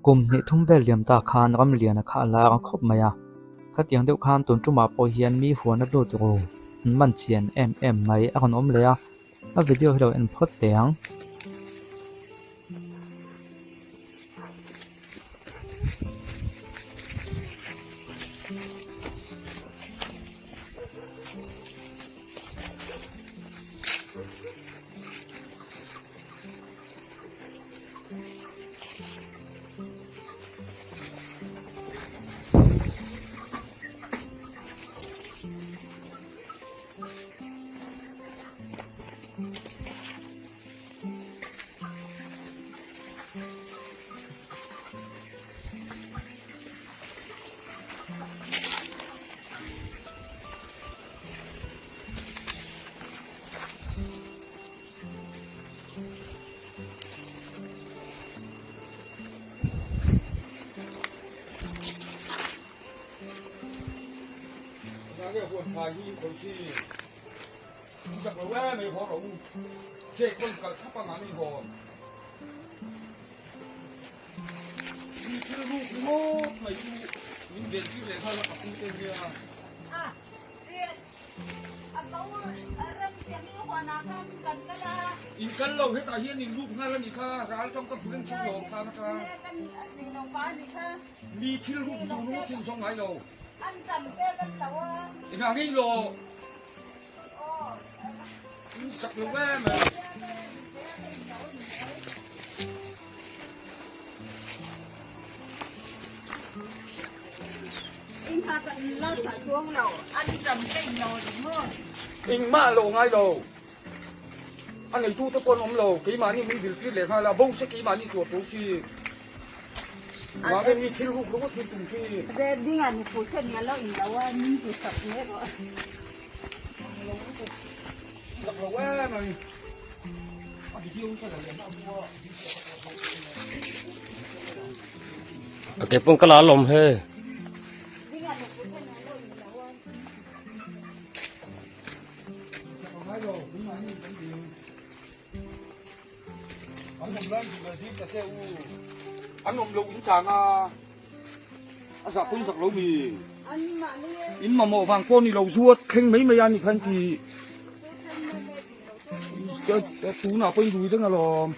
Kum hnih thum vel liam ta khan Ramliana kha a lar a khawp mai a, khatiang deuh khan tun tumah pawh hian mi huan a lut ru an man chian em em mai a rawn awm leh a, a video hi lo en phawt teh ang. In kal lo hetah hian in lut nghal a nih kha, ral tang ka hmu reng chauh lo ang khan atang. Mi thil ruk duh ru thil zawng ngai lo. Engah ngei lo. In sak lo em mai. Engmah lo ngai lo. A neitu te pawh an awm lo. Keimahni min viltir leh nghal a, bo se keimahni tur tho si. Mahni mi thil ruk ringawt hi tum chi. Zak lo em mai. A video ka la leh na bua. A ke pawn ka la lawm he. An awm lai duh leh ding ta che u. An awm lo in chang a, a zah pawn zak lo mi. In mamawh vang pawh ni lo zuat thleng mai mai a ni khan ti. Tunah pawh in rui reng alawm.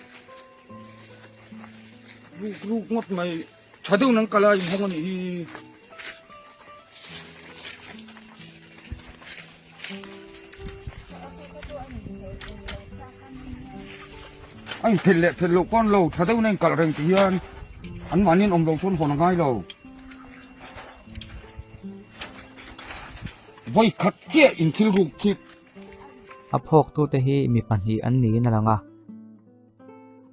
Ruk ruk ngawt mai. Tha deuh nang kal a inhawng a nih hi. A inphelh leh phelh loh pawn lo tha deuh na inkalh reng ti hian an mahni an awm loh chuan hawn a ngai lo. Vawi khat chiah inthil ruk khi. A phawktute hi mi pahnih an niin a lang a.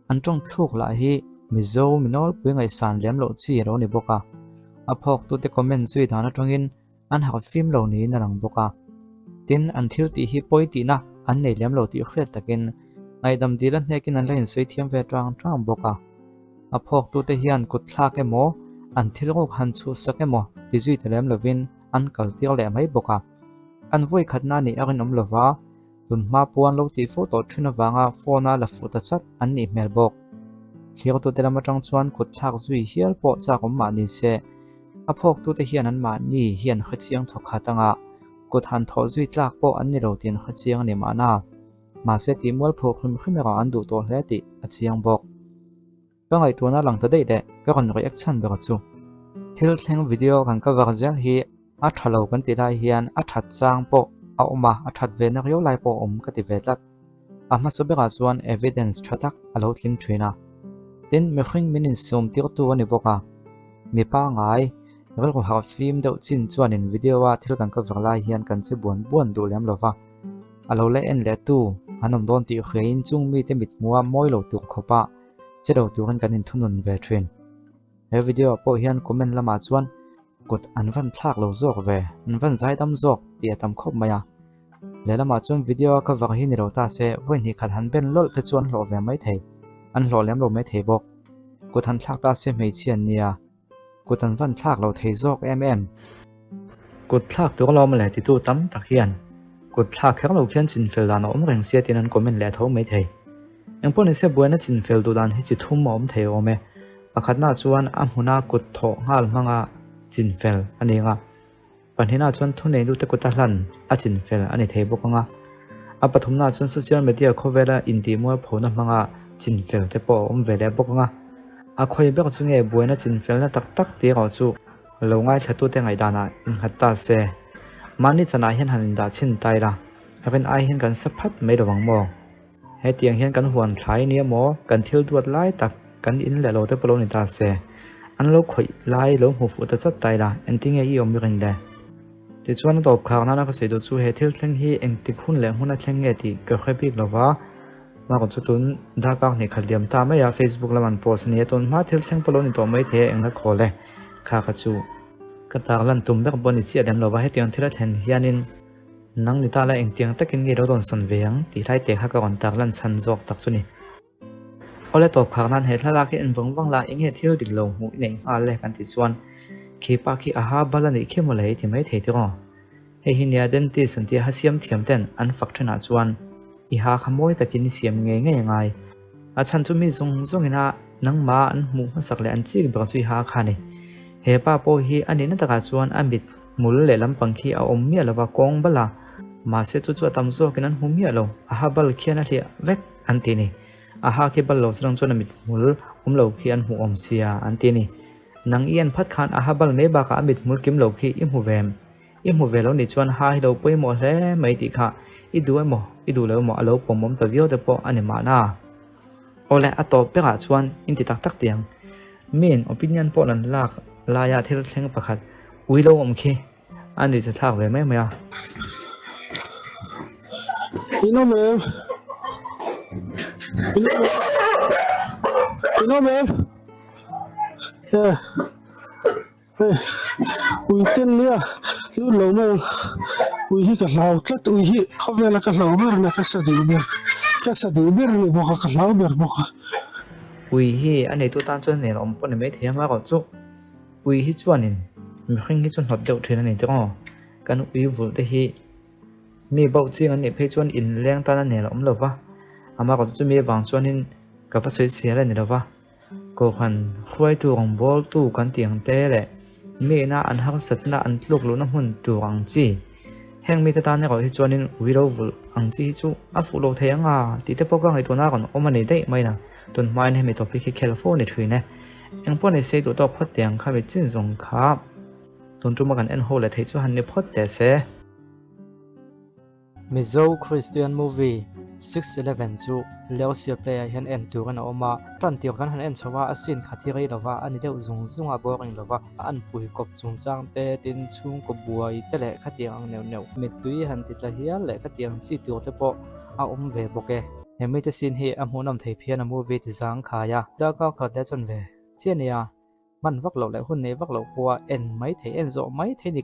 An tawng thluk lah hi Mizo mi nawlpui ngaihsan lem loh chi a lo ni bawk a, a phawktute comment zui dan atangin an hak fim lo niin a lang bawk a. Tin, an thil tih hi pawi tihna an nei lem lo tih hriat takin ngaihdam dil a hnekin an la insawi thiam ve tang tang bawk a. A phawktute hian kut thlak emaw, an thil ruk han chhuhsak emaw ti zui ta lem lovin an kal tir leh mai bawk a. An vawikhatna nih a rinawm lova, Tun hma puan lo tih fo tawh thin avanga phone a la fuh ta chat an nih hmel bawk. Thliartute lam atang chuan kut thlak zui hial pawh chak awm mah ni se, a phawktute hian anmahni hian hrechiang thawk khat anga kut han thawh zui tlak pawh an ni lo tih an hrechiang a ni mahna. Mahse tih mualpho hrim hrim erawh an duh tawh hle tih a chiang bawk. Ka ngaihtuahna lang ta daih leh ka rawn react chhan ber chu. Thil thleng video kan cover zel hi a tha lo kan ti lai hian a that chang pawh a awm a, a that ve na riau lai pawh a awm ka ti ve tlat. A hmasa berah chuan evidence tha tak a lo tling thin a. Tin, mihring min insum tirtu a ni bawk a. Mi pangai, rilru harh fim deuh chin chuanin video a thil kan cover lai hian kan che buan buan duh lem lo va. A lo la en leh tu an awm dawn tih hriain chung mite mithmuha mawi lo tur khawpa che lo turin kan inthunun ve thin. He video ah pawh hian comment lamah chuan kut an van thlak lo zawk ve, an van zaidam zawk tih a tam khawp mai a. Lehlamah chuan video a cover hi ni lo ta se vawi hnih khat han ben lawlh te chu an hlawh ve mai thei, an hlawh lem lo mai thei bawk. Kut han thlak ta se hmeichhia an nia. Kut an van thlak lo thei zawk em em. Kut thlak tur alawm leh titu tam tak hian kut thlak kher lo khian chinfel dan a awm reng sia tiin an comment leh tho mai thei. Engpawh nise buaina chinfel duh dan hi chi thum a awm thei awm e. Pakhatna chuan a hmuna kut thawh nghal hmanga chinfel a ni ang a. Pahnihna chuan thuneitute kuta hlan a chinfel a ni thei bawk ang a. A pathumna chuan social media khawvela intihmualphona hmanga chinfel te pawh a awm ve leh bawk ang a. A khawi ber chu nge buaina chinfelna tak tak tih erawh chu lo ngaithlatute ngaihdanah innghat ta se. Mahni chanah hian han indah chhin ta ila, rin ai hian kan sa phat mai lovang maw? Hetiang hian kan huan thlai nia maw, kan thil duat lai tak kan in leh lo te pawh lo ni ta se. An lo khawih lai lo hmu fuh ta chat ta ila, engtinge i awm rin le? Tichuan a tawp khak nana ka sawi duh chu he thil thleng hi engtik hun leh hmun a thleng nge tih ka hre bik lova, Mark chu tun darkar hnih khat liam ta mai a, Facebook lam an post a ni a, tun hma thil thleng pawh lo ni tawh mai thei a, engla khawl e kha kha chu ka tarlan tum ber pawh a ni chiah lem lova, hetiang thil a thlen hianin Nang ni ta la engtiang takin nge lo rawn sawn ve ang tih hlai te kha ka rawn tar lan chhan zawk tak chu ni. Awle tawp khar nan he thlalak hi en vang vang la enge thil dik lo hmuh i neih nghal e kan tih chuan khi pa khi aha bal a nih khi maw le i ti mai thei tiraw. Hei hi nia dentist an tia ha siam thiam ten an fak thenah chuan i ha kha mawi takin i siam ngei ngei a ngai. A chhan chu mi zawng zawngin a nangmah an hmuh hmasak leh an chik ber chu i ha kha a ni. He pa pawh hi a nihna takah chuan a mit Hmul leh lampang khi a awm miah lova kawng bal a, mahse chu chu a tam zawkin an hmu miah lo, a ha bal khian a hliah vek an ti ni. A ha khi bal lo chang chuan a mit hmul awm lo khi an hmuh awm sia an ti ni. Nang i en phat khan a ha bal mai bakah a mit hmul kim lo khi i hmu ve em? I hmu ve lo nih chuan ha hi lo pawimawh hle mai tih kha i duh emaw i duh lo emaw a lo pawmawm ta viau te pawh a ni mahna. Awle, a tawp berah chuan inti tak tak tiang. Miin opinion pawh lan lak laia thil thleng pakhat ui lo awm khi a ni che thlak ve mai mai a. In awm em? In awm em? In awm em? Eh. Hei ui ten nia lut lo mai ang ui hi ka hlau tlat ui hi khawvela ka hlau ber na ka sa duh ber ka sa duh ber a ni bawk a ka hlau ber bawk a. Ui hi a neitu tan chuan nen awm pawh ni mai thei a marawh chu ui hi chuanin mihring hi chu hnawt deuh thin a ni tiraw kan ui vulh te hi mi bauh ching an nih phei chuan inleng tan a nel awm lo va amarawh chu chumi avang chuanin ka va sawi chhiar a ni lo va. Kohhran hruaitu rawngbawltu kan tih ang te leh miina an harsatna an tluk luhna hmun tur ang chi heng mite tan erawh hi chuanin ui lo vulh ang chi hi chu a fuh lo thei ang a tih te pawh ka ngaihtuahna a rawn awm a ni daih mai na. Tun hmain hemi topic hi khel fo a ni thin e. Eng pawh ni se duh tawk phawt teh ang kha mi chin zawng kha tun tuma kan en ho leh theih chu han ni phawt teh se. Mizo Christian movie 6:11 chu Leosia Play ah hian en turin a awm a, tan tir kan han en chho a, a scene khat hi rei lova a ni deuh zung zung a, boring lova a anpui kawp chungchang te, tin chhungkaw buai te leh khatiang ang neuh neuh mittui han ti tla hial leh khatiang chi tur te pawh a awm ve bawk e. He mite scene hi a hmuhnawm thei phian a movie ti zang khai a, darkar khat leh chuan ve chiah nia, hman vak loh leh hun nei vak loh pawha en mai thei en zawh mai thei ni.